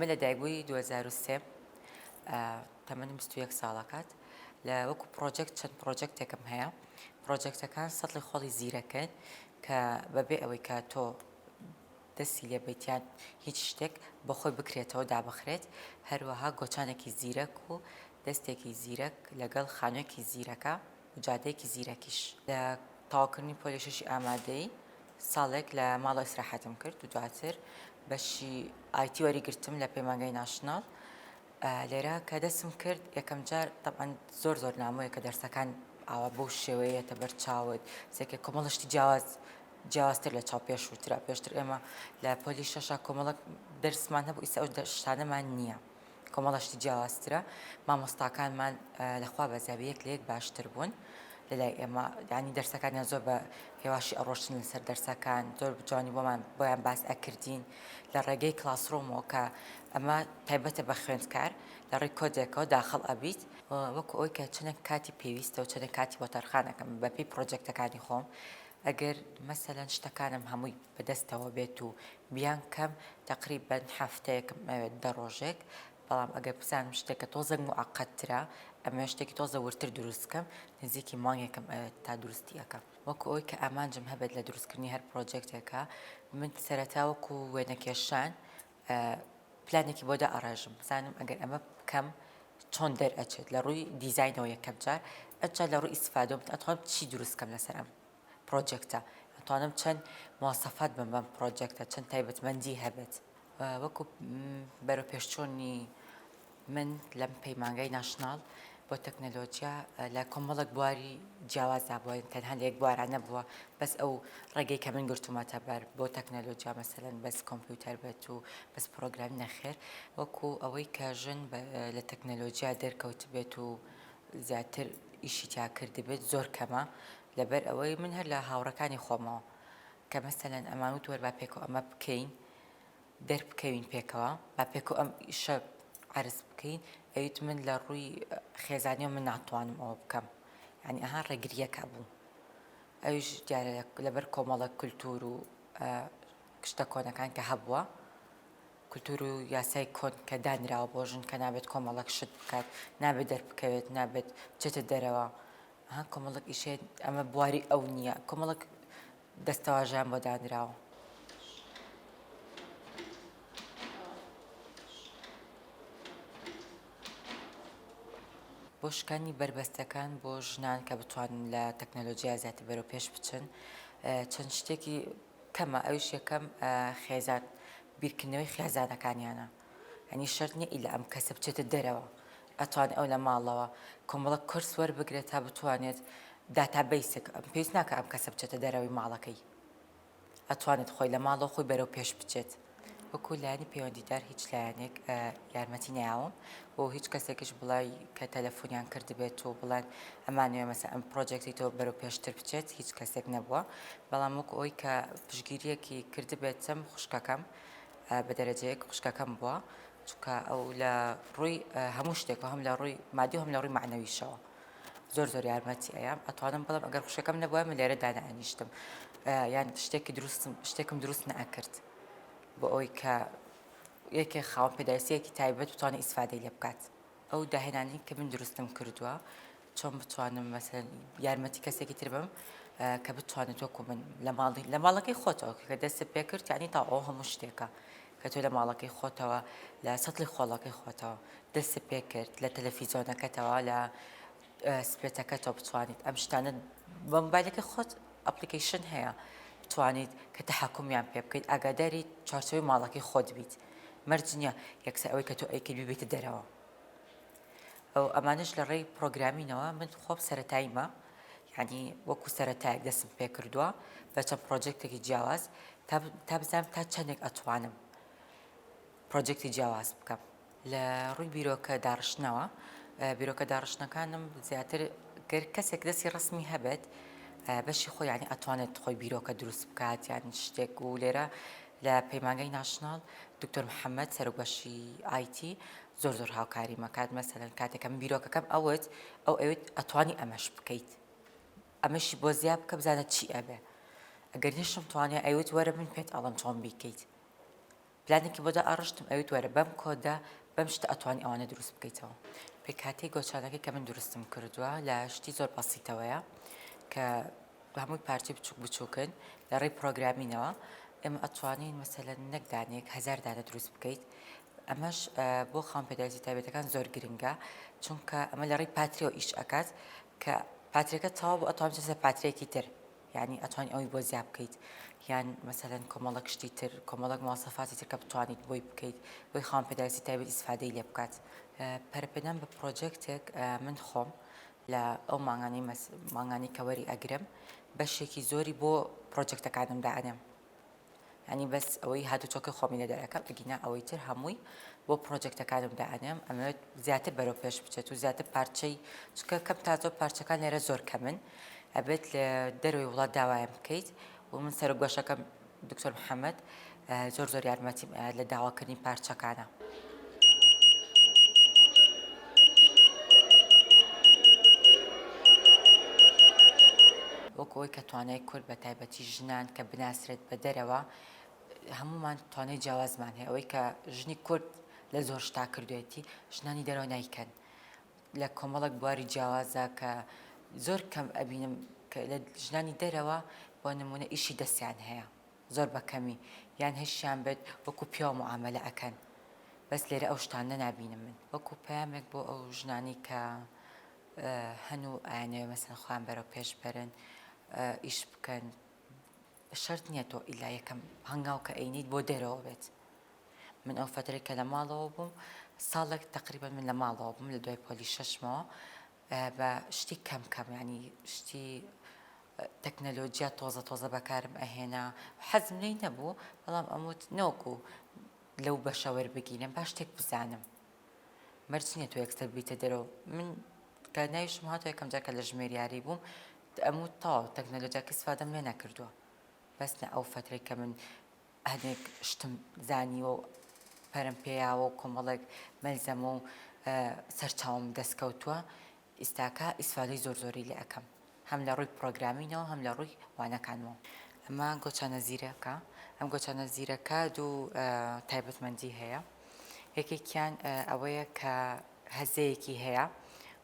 من لە دایکبووی 2003 تەمەنم 21 ساڵەکات لە وەکو project چەند project ێکم هەیە project ەکان سەتڵی خۆڵی زیرەکن کە بەبێ ئەوەی کە تۆ دەستی لێ بەیت یان هیچ شتێک بۆ خۆی بکرێتەوە دابخرێت، هەروەها گۆچانێکی زیرەک و دەستێکی زیرەک لەگەڵ خانووێکی زیرەکە و جادەیەکی زیرەکیش. لە تەواوکردنی پۆلی شەشی ئامادەیی ساڵێک لە ماڵەوە ئیسراحەتم کرد و دواتر بەشی IT وەریگرتم لە پەیمانگای ناشناڵ. لێرە کە دەستم کرد یەکەم جار تەبعەن زۆر زۆر نامۆیە کە دەرسەکان ئاوا بەو شێوەیەتە بەر چاوت سێکە کۆمەڵە شتی جیاواز جیاوازتر لە چاو پێشووترە پێشتر ئێمە لە پۆلی شەشا کۆمەڵک دەرسمان هەبوو ئیستا ئەو شتانەمان نییە کۆمەڵە شتی جیاوازترە مامۆستاکانمان لەخوا بەزیابی یەک لە یەک باشتر بوون لەلای ئێمە یانی دەرسەکانیان زۆر بە هێواشی ئەڕۆشتن لەسەر دەرسەکان زۆر جوانی بۆمان بۆیان باس ئەکردین لە ڕێگەی classroom ەوە کە ئەمە تایبەتە بە خوێندکار لە ڕێی کۆدێکەوە داخڵ ئەبیت وەکو ئەوەی کە چەندێک کاتی پێویستە و چەندێک کاتی بۆ تەرخان ئەکەم بەپێی project ەکانی خۆم ئەگەر مەسەلەن شتەکانم هەمووی بەدەستەوە بێت و بیان کەم تەقریبەن هەفتەیەکم ئەوێت دە ڕۆژێک بەڵام ئەگەر بزانم شتێکە تۆزێک موعەقەدترە ئەمەوێت شتێکی تۆزە وردتر دروست بکەم نزیکی مانگێکم ئەوێت تا دروستی ئەکەم. وەکو ئەوەی کە ئامانجم هەبێت لە دروستکردنی هەر project ێکا من سەرەتا وەکو وێنەکێشان پلانێکی بۆ دائەڕێژم بزانم ئەگەر ئەمە بکەم چۆن دەرئەچێت لە ڕووی دیزاینەوە یەکەم جار ئەجا لە ڕووی ئیسفادەوە من ئەتوانم چی دروست کەم لەسەر ئەم project ە ئەتوانم چەند مواسەفات بم بەم project ە چەند تایبەتمەندی هەبێت وەکو بەرەوپێشچوونی من لەم پەیمانگای ناشناڵ بۆ تەکنەلۆجیا لە کۆمەڵێک بواری جیاوازدا بووە تەنها لە یەک بوارا نەبووە بەس ئەو ڕێگەی کە من گرتوومەتە بەر بۆ تەکنەلۆجیا مەسەلەن بەس کۆمپیوتەر بێت و بەس پرۆگرامی نەخێر وەکو ئەوەی کە ژن لە تەکنەلۆجیا دەرکەوتبێت و زیاتر ئیشی تیا کردبێت زۆر کەمە لەبەر ئەوەی من هەر لە هاوڕەکانی خۆمەوە کە مەسەلەن ئەمان وت وەر با پێکەوە ئەمە بکەین دەربکەوین پێکەوە با پێکەوە ئەم ئیشە عەرز بکەین ئەویت من لە ڕووی خێزانیەوە من ناتوانم ئەوە بکەم یعنی ئەها ڕێگریەکە بوو ئەویش دیارە لەبەر کۆمەڵە کولتور و شتە کۆنەکان کە هەبووە کولتور و یاسای کۆن کە دانراوە بۆ ژن کە نابێت کۆمەڵک شت بکات نابێت دەربکەوێت نابێت بچێتە دەرەوە ها کۆمەڵک ئیشێ ئەمە بواری ئەو نییە کۆمەڵک دەستەواژەیان بۆ دانراوە. بۆ شکانی بەربەستەکان بۆ ژنان کە بتوانن لە تەکنەلۆجیا زیاتر بەرەو پێش بچن چەند شتێکی کەمە ئەویش یەکەم خێزان بیرکردنەوەی خێزانەکانیانە یانی شەرت نییە ئیلا ئەم کەسە بچێتە دەرەوە ئەتوانێت ئەو لە ماڵەوە کۆمەڵە کۆرس وەربگرێت تا بتوانێت database ێک پێویست ناکە ئەم کەسە بچێتە دەرەوەی ماڵەکەی ئەتوانێت خۆی لە ماڵەوە خۆی بەرەو پێش بچێت. وەکو لایەنی پەیوەندیدار هیچ لایەنێک یارمەتی نەیاوم و هیچ کەسێکیش بڵێ کە تەلەفۆنیان کردبێت و بڵێن ئەمانەوێ مەسەلەن ئەم project ی تۆ بەرەو پێشتر بچێت هیچ کەسێک نەبووە بەڵام وەکو ئەوەی کە پشتگیریەکی کردبێتم خوشکەکەم بە دەرەجەیەک خوشکەکەم بووە چونکە ئەو لە ڕووی هەموو شتێک و هەم لە ڕووی مادی و هەم لە ڕووی مەعنەویشەوە زۆر زۆر یارمەتی ئەیام ئەتوانم بڵێم ئەگەر خوشکەکەم نەبوایە من لێرە دانەئەنیشتم یان شتێکی دروستم شتێکم دروست نەئەکرد بۆ ئەوەی کە یەکێک خاوەن پێداویستییەکی تایبەت بتوانێت ئیسفادەی لێ بکات. ئەو داهێنانەی کە من دروستم کردووە چۆن بتوانم مەسەلەن یارمەتی کەسێکی تر بم کە بتوانێت وەکو من لە ماڵی لە ماڵەکەی خۆتەوە کە دەستت پێ کرد یعنی تا ئەو هەموو شتێکە کە تۆ لە ماڵەکەی خۆتەوە لە سەتڵی خۆڵەکەی خۆتەوە دەستت پێ کرد لە تەلەفیزۆنەکەتەوە لە سپلێتەکەتەوە بتوانیت ئەم شتانە بە مۆبایلەکەی خۆت application هەیە بتوانیت کە تەحەکومیان پێ بکەیت ئاگاداری چوارچێوەی ماڵەکەی خۆت بیت مەرج نییە یەکسەر ئەوەی کە تۆ ئەیکەیت بیبەیتە دەرەوە ئەو ئەمانەش لە ڕێی programming ەوە من خۆم سەرەتاییمە یعنی وەکو سەرەتایەک دەستم پێ کردووە بە چەند project ێکی جیاواز تا بزانم تا چەندێک ئەتوانم project ی جیاواز بکەم. لە ڕووی بیرۆکە داڕشتنەوە، بیرۆکە داڕشتنەکانم زیاتر گەر کەسێک دەستی ڕەسمی هەبێت بەشی خۆی یانی ئەتوانێت خۆی بیرۆکە دروست بکات یان شتێک و لێرە لە پەیمانگای ناشناڵ دکتۆر محەممەد سەرۆک بەشی IT زۆر زۆر هاوکاری مەکات مەسەلەن کاتێکە من بیرۆکەکەم ئەوت ئەو ئەوێت ئەتوانی ئەمەش بکەیت ئەمەشی بۆ زیا بکە بزانە چی ئەبێ ئەگەر نیشم توانێ ئەیوت وەرە من پێت ئەڵم چۆن بیکەیت. پلانێکی بۆ دائەڕشتم ئەویت وەرە بەم کۆدە بەم شتە ئەتوانی ئەوانە دروست بکەیتەوە. پێکهاتەی گۆچانەکەی کە من دروستم کردووە لە شتی زۆر بەسیتەوەیە کە هەمووی پارچەی بچووک بچووکن لە ڕێی programming ەوە ئێمە ئەتوانین مەسەلەن نەک دانەیەک هەزار دانە دروست بکەیت ئەمەش بۆ خاوەن پێداویستی تایبەتەکان زۆر گرنگە چونکە ئەمە لە ڕێی پاتریەوە ئیش ئەکات کە پاتریەکە تەواو بوو ئەتوانین بچێتە سەر پاتریەکی تر یانی ئەتوانی ئەوی بۆ زیا بکەیت یان مەسەلەن کۆمەڵک شتی تر کۆمەڵک مواسەفاتی تر کە بتوانیت بۆی بکەیت بۆی خاوەن پێداویستی تایبەت ئیسفادەی لێ بکات پەرەپێدان بە project ێک من خۆم لە ئەو مانگانەی مانگانی کە وەری ئەگرم بەشێکی زۆری بۆ project ەکانم دائەنێم یانی بەس ئەوەی هاتوچۆکەی خۆمی لێ دەرەکەم ئەگینا ئەوەی تر هەمووی بۆ project ەکانم دائەنێم ئەمەوێت زیاتر بەرەو پێش بچێت و زیاتر پارچەی چونکە کەم تا زۆر پارچەکان لێرە زۆر کەمن ئەبێت لە دەرەوەی وڵات داوایان بکەیت و من سەرۆک بەشەکەم دکتۆر محەممەد زۆر زۆر یارمەتیم ئەیات لە داواکردنی پارچەکانە. وەک ئەوەی کە توانای کورد بە تایبەتی ژنان کە بناسرێت بە دەرەوە هەمومان توانای جیاوازمان هەیە ئەوەی کە ژنی کورد لە زۆر شتا کردوێتی ژنانی دەرەوە نیکەن لە کۆمەڵک بواری جیاوازە کە زۆر کەم ئەبینم کە لە ژنانی دەرەوە بۆ نمونە ئیشی دەستیان هەیە زۆر بە کەمی یان هەشیان بێت وەکو پیاو معامەلە ئەکەن بەس لێرە ئەو شتانە نابینم من وەکو پەیامێک بۆ ئەو ژنانەی کە هەن و ئایانەوێ مەسەن خۆیان بەرەو پێش بەرن ئیش بکەن شەرت نییە تۆ ئیلا یەکەم هەنگاو کە ئەینیت بۆ دەرەوە بێت من ئەو فەترەی کە لە ماڵەوە بووم ساڵێک تقریبا من لە ماڵەوە بووم لە دوای پۆلی شەشمەوە بە شتی کەم کەم ینی شتی تەکنەلۆجیا تۆزە تۆزە بەکارم ئەهێنا حەزم لێی نەبوو بەڵام ئەموت نەوەکو لەو بەشە وەربگیرم با شتێک بزانم مەرج نییە تۆ یەکسەر بیتە دەرەوە من کە ناویشم هاتەوە یەکەم جار کە لە ژمێریاری بووم ئەموت تەواو تەکنەلۆجیاکە ئیسفادەم لێ نەکردووە بەس نە ئەو فەترەی کە من هەندێک شتم زانیوە و پەرم پێیاوە و کۆمەڵێک مەلزەمە و سەرچاوم دەست کەوتووە ئیستاکە ئیسفادەی زۆر زۆری لێ ئەکەم هەم لە ڕووی programming ەوە هەم لە ڕووی وانەکانمەوە. ئەمە گۆچانە زیرەکە، ئەم گۆچانە زیرەکە دوو تایبەتمەندی هەیە، یەکێکیان ئەوەیە کە هەزەیەکی هەیە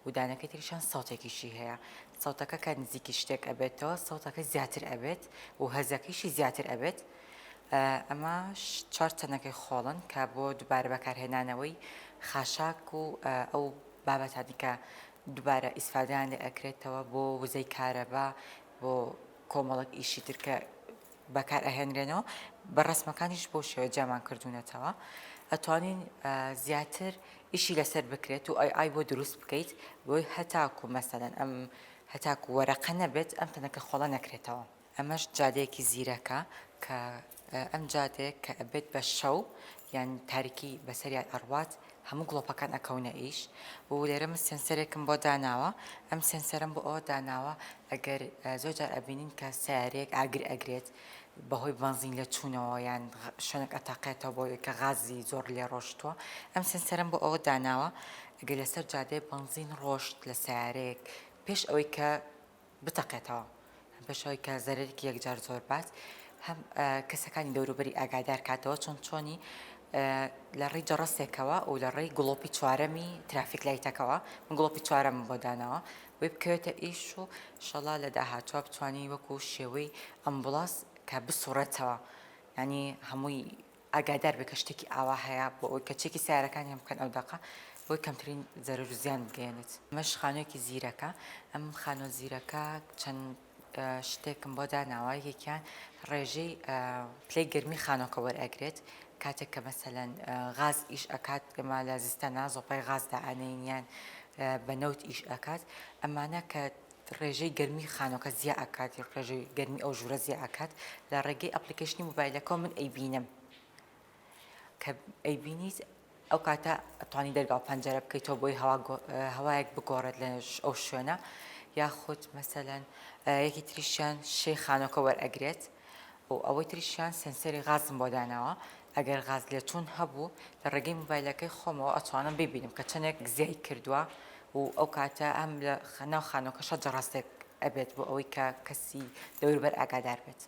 و دانەکەی تریشان سەوتێکیشی هەیە، سەوتەکە کە نزیکی شتێک ئەبێتەوە سەوتەکە زیاتر ئەبێت و هەزەکەیشی زیاتر ئەبێت. ئەمەش چوار تەنەکەی خۆڵن کە بۆ دووبارە بەکارهێنانەوەی خاشاک و ئەو بابەتانی کە دووبارە ئیسفادەیان لێ ئەکرێتەوە بۆ وزەی کارەبا بۆ کۆمەڵک ئیشی تر کە بەکار ئەهێنرێنەوە بە ڕسمەکانیش بۆ شێوە جیامان کردوونەتەوە ئەتوانین زیاتر ئیشی لەسەر بکرێت و ئای ئای بۆ دروست بکەیت بۆی هەتاکو مەسەلەن ئەم هەتاکو وەرەقە نەبێت ئەم تەنەکە خۆڵە نەکرێتەوە. ئەمەش جادەیەکی زیرەکە کە ئەم جادەیە کە ئەبێت بە شەو یان تاریکی بەسەریان ئەڕوات هەموو گڵۆپەکان ئەکەونە ئیش و لێرە من sensor ێکم بۆ داناوە ئەم sensor ەم بۆ ئەوە داناوە ئەگەر زۆر جار ئەبینین کە سیارەیەک ئاگر ئەگرێت بەهۆی بەنزین لە چوونەوە یان شوێنێک ئەتەقێتەوە بۆ کە غازی زۆر لێ ڕۆشتووە ئەم sensor ەم بۆ ئەوە داناوە ئەگەر لەسەر جادەیە بەنزین ڕۆشت لە سیارەیەک پێش ئەوەی کە بتەقێتەوە هەم پێش ئەوەی کە زەرەرێکی یەکجار زۆر بات هەم کەسەکانی دەوروبەری ئاگادار کاتەوە چۆن چۆنی لە ڕێی جەڕەسێکەوە و لە ڕێی گڵۆپی چوارەمی traffic light ەکەوە من گڵۆپی چوارەم بۆ داناوە بۆی بکەوێتە ئیش و شەڵا لە داهاتوە بتوانی وەکو شێوەی ئەمبوڵاس کە بسوڕێتەوە ینی هەمووی ئاگادار بێ کە شتێکی ئاوا هەیە بۆ ئەوەی کە چێکی سیارەکانیان بکەن ئەو دەقە بۆی کەمترین زەرەر و زیان بگەیەنێت. ئەمەش خانوویەکی زیرەکە، ئەم خانووە زیرەکە چەند شتێکم بۆ داناوە، یەکێکیان ڕێژەی پلەی گەرمی خانووەکە وەرئەگرێت، کاتێک کە مەسەلەن غاز ئیش ئەکات ئێمە لە زستانا زۆپای غاز دائەنێین یان بە نەوت ئیش ئەکات، ئەمانە کە ڕێژەی گەرمی خانووەکە زیا ئەکات ڕێژەی گەرمی ئەو ژوورە زیا ئەکات لە ڕێگەی application ی مۆبایلەکەوە من ئەیبینم کە ئەیبینیت ئەو کاتە ئەتوانی دەرگا و پەنجەرە بکەیتەوە بۆی هەوا هەوایەک بگۆڕێت لە ئەو شوێنە یاخود مەسەلەن یەکی تریشیان شێی خانۆکە وەرئەگرێت و ئەوەی تریشیان sensor ی غازم بۆ داناوە ئەگەر غاز لێچوون هەبوو لە ڕێگەی مۆبایلەکەی خۆمەوە ئەتوانم ببینم کە چەندێک زیای کردووە و ئەو کاتە هەم لە ناو خانووەکەشا جەڕەسێک ئەبێت بۆ ئەوەی کە کەسی دەوروبەر ئاگادار بێت.